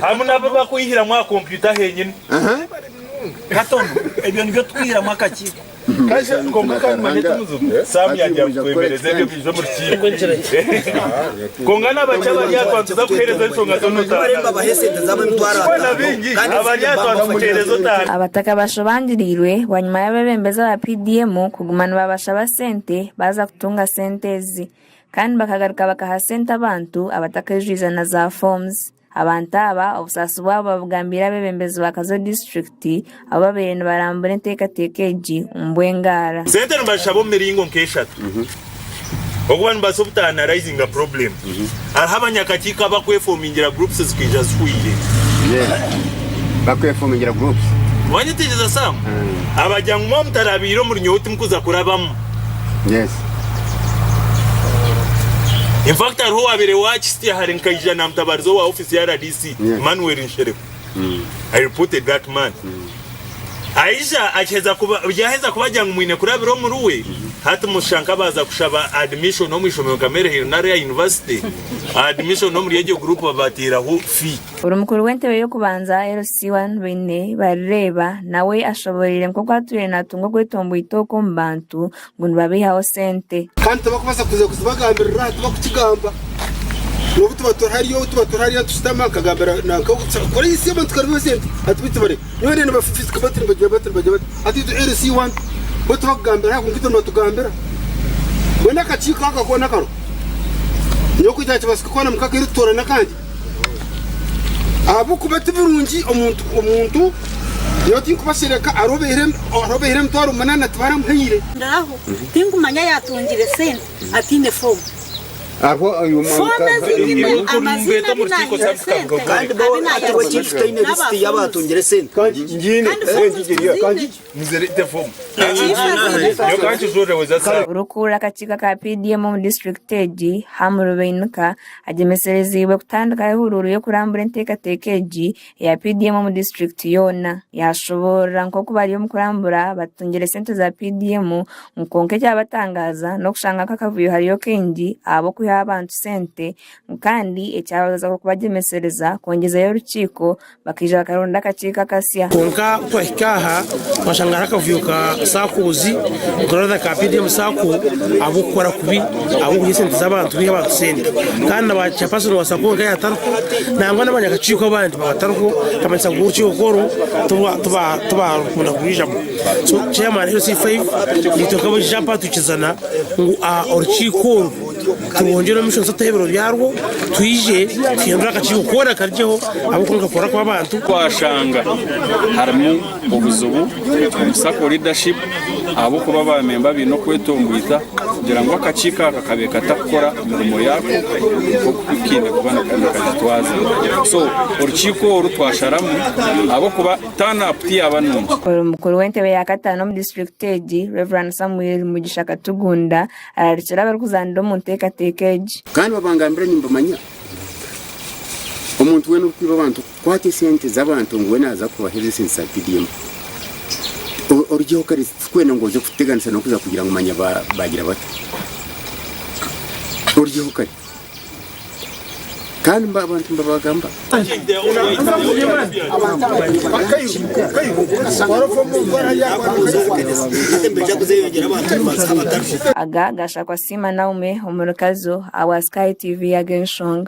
Hamwe n'abu bakwihiramu aha kompyuta henyine. Katono, ebyo nibyo tukwihiramu akakiiko. Kwonka kandi manya eki muzibu, Sam yagira ngu twemereze ebyo biije omu rukiiko. Kwonka n'abakye abari aha twantuza kuheereza enshonga zoona otaana. Bingi abari aha twantukuheereza otaana. Abataka bashobangiriirwe bwanyima y'abeebembezi aba PDM kuguma nibabashaba sente baaza kutunga sente ezi kandi bakagaruka bakaha sente abantu abatakaijwize na za forms. Abantu aba obusaasi bwabo babugambiire abeebembezi ba Kazo disiturikiti abu babaire nibarambura enteekateeka egi omu bw'engaara. Sente nibazishaba omu miringo nk'eshatu. Okuba nibabaasa obuta analyzinga problem. Hariho abanyakakiiko abakwefomingira groups zikaija zihweire. Yes. Bakwefomingira groups. Wanyetegyereza Sam? Abagira ngu mwaba mutarabiire omuri nyowe timukuza kurabamu. Yes. In fact hariho owabaire wa Kisitya hare nkaija namutabariza owa office ya RDC Yes. Emmanuel Nshereko. I reported that man. Aija akiheza kuba yaheza kubagira ngu mwine kurabira omuri we, hati mushusha nk'abaaza kushaba admission omu ishomero nka Maryhill nari aha university, admission omuri egyo group babateeraho fee. Ori mukuru w'entebe y'okubanza LC1 Baine Barireeba nawe ashoboreire nk'oku atwire natunga okwetomboita oku omu bantu ngu nibabaihaho sente. Kandi tibakubaasa kuza kuzibagambirira aha tibakukigamba. N'obu tuba turi hariya, obu tuba turi hariya nitushutama nkagambira nanka kora ensi abantu tukaribaho esente hati beitu bari nyowe nenda nibafifisika bati nibagira bati nibagira bati hati itwe LC1 bo tibakugambira aha kwonka itwe nibatugambira. Mbwenu akakiiko aka koona kariho nyowe ku kyakibaasika koona mukakaire tutoorane akangye ahabw'okuba ti birungi omuntu omuntu nyowe tinkubashereka hariho obaihire emitwaro munaana tibaramuhaire. Ndiraho tinkumanya yatungire sente ataine fomu. Fomu ezi nyine amaziina abu nahire sente Kandi bo abu hati we chief taine nayakire lisiti y'abatungire sente. Kandi fomu tuzine. Orikukurira akakiiko aka PDM omu disiturikiti egi, Ham Rubainika agyemesereziibwe kutandikaho ehuruuru y'okurambura enteekateeka egi eya PDM omu disiturikiti yoona. Yashoboorora nk'oku bari omu kurambura batungire sente za PDM ngu kwonka ekyabatangaaza n'okushanga nk'akavuyo hariyo kaingi ahabw'okwihaho abantu sente ngu kandi ekyabaza kubagyemesereza kwongyezayo orukiiko Bakaija bakaronda akakiiko akasya. Kwonka ku twahika aha twashanga hariho akavuyo ka SACCOs nka ka PDM SACCO ahabw'okukora kubi ahabw'okurya esente z'abantu kwiha abantu sente kandi na ba chairperson wa SACCO nka yaatariho nangwa n'abanyakakiiko abandi baaba batariho kamanyisa ngu orukiiko oru tibarikukunda kurwijamu. So chairman LC5 naitwe nk'abaija mpaka twikizana ngu orukiiko oru Turwongyere omu maisho nituteho ebiro byarwo, twije tuhindure akakiiko koona karugyeho ahabw'okuba nikakora kubi abantu. Twashanga harimu obuzibu omu sacco leadership ahabw'okuba ba memba baine okwetombwita kugira ngu akakiiko aka kabe katakukora mirimo yako nk'oku kaine kuba nikagitwaza. So orukiiko oru twasharamu ahabw'okuba turn up tiyaba nungi. Ori mukuru w'entebe ya kataano omu disiturikiti egi, Rev. Samuel Mugisha Katugunda Ararikire abarikuzaanira omu nteekateeka egi. Kandi babangambira nimbamanya, omuntu weena orikwiba abantu kukwata esente z'abantu ngu we naaza kubaheereza esente za PDM, orugyeho kare titurikwenda ngu oze kututeganisa n'okuza kugira ngu manya baagira bata. Orugyeho kare. Kandi abantu nibabagamba. Aga gashakwa Siima Naume omuri Kazo ahabwa Sky TV Ag'enshonga.